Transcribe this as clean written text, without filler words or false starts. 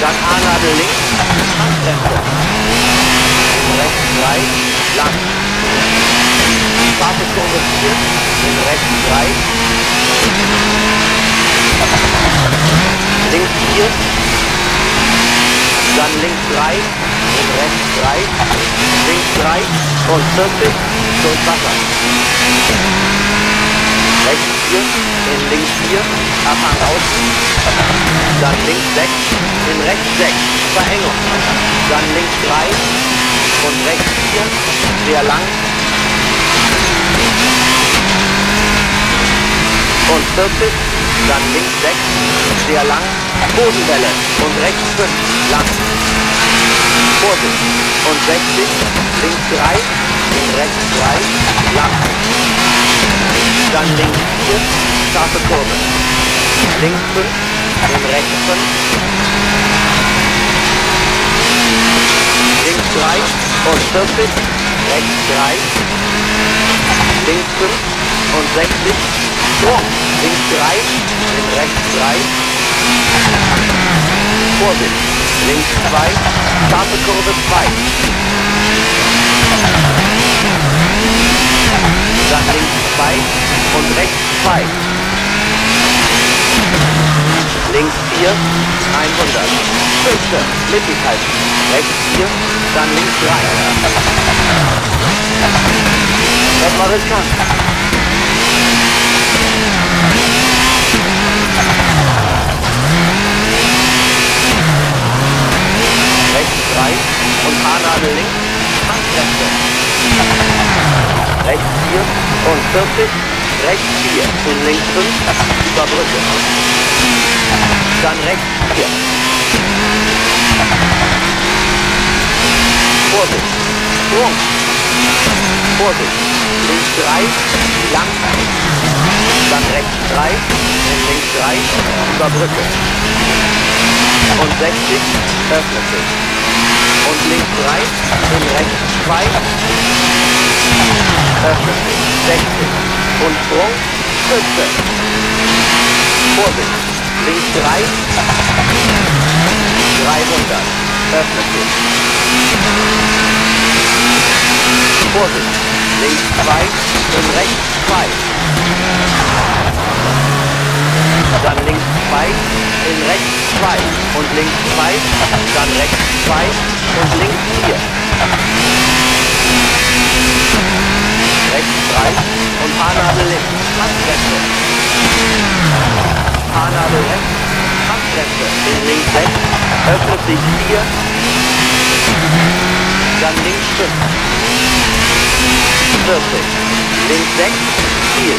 Dann Haarnadel links, Handbremse. In rechts 3, lang. Scharfe Kurve 4, in rechts 3. Links 4, dann links 3, in rechts 3, links 3 und 40 durch Wasser. Rechts 4, in links 4, Abhang außen, dann links 6, in rechts 6, Verengung, dann links 3 und rechts 4, sehr lang und 40, dann links 6, sehr lang, Bodenwelle und rechts 5, lang. Vorsicht und 60, links 3, in rechts 3, lang. Dann links 4, scharfe Kurve. Links 5, in rechts 5. Links 3 und 40, rechts 3. Links 5 und 60, Sprung. Links 3, in rechts 3. Vorsicht, links 2, scharfe Kurve 2. Dann links 2 und rechts 2. Links 4, 100. Spitze, mittig halten. Rechts 4, dann links 3. Das war riskant. Rechts 3 und Haarnadel links, Handbremse. Rechts 4 und 40, rechts 4, in links 5, über Brücke. Dann rechts 4. Vorsicht, Sprung. Vorsicht, links 3, lang. Dann rechts 3, in links 3, über Brücke. Und 60, öffnet sich. Und links 3, in rechts 2, öffnet sich, 60. Und Sprung, Spitze. Vorsicht, links 3, 300, öffnet sich. Vorsicht, links 2 und rechts 2. Dann links 2, in rechts 2 und links 2, dann rechts 2 und links 4. Rechts 3 und Haarnadel links, Handbremse. Haarnadel rechts, Handbremse. In links 6, öffnet sich 4, dann links 5. 40, links 6, viel.